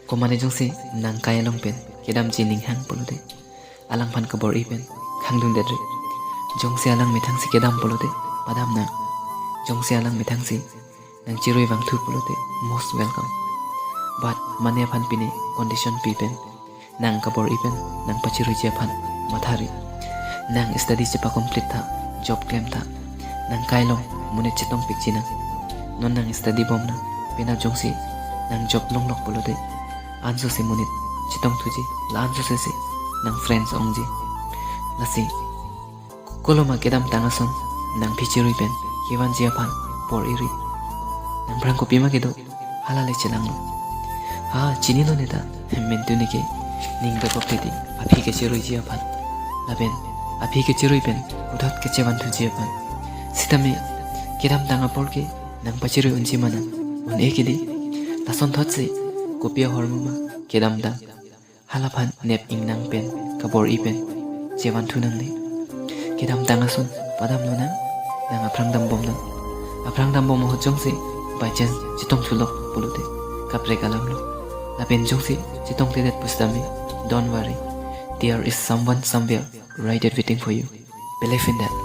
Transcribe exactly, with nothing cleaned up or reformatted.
Komat jongsi nang kai along pen kedamji ninghang pulote, alangphan kabor-i pen khangdun detri. Jongsi alang methangsi kedam pulote, padam nang. Jongsi alang methangsi nang chirui vangthu pulote, most welcome. But mane aphan pine condition pi pen nang kabor-i pen nang pachiruiji aphan mathari. Nang study chepa-complete tha, job klem tha. Nang kai along monit chetongpikji nang. Non nang study bom nang, penap jongsi nang job longlok pulote, ansosi monit chetongthuji, la ansosesi nang friends ongji. Lasi koloma kedamtang ason nang aphi chirui pen kevanji aphan bor-iri. Nang aphrang kopima kedo, hala le chelanglo. Ha, chinilo neta, mentu neke ning bebok titi, aphi kechiruiji aphan. Lapen aphi kechirui pen puthot kechevanthuji aphan. Sitame kedamtang apor ke nang pachirui unji ma nang? Un-e ke dei. Lasonthotsi kopi ahormu ma kedamtang? Halaphan nep ingnang pen, kabor-i pen chevanthu nangne. Kedamtang ason padamlo nang, nang aphrang dambom nang. Aphrang dambom ahut jongsi by chance chetongthulok pulote, kaprek alamlo. Lapen jongsi chetongthedet pusitame, don't worry. There is someone somewhere right there waiting for you. Believe in that.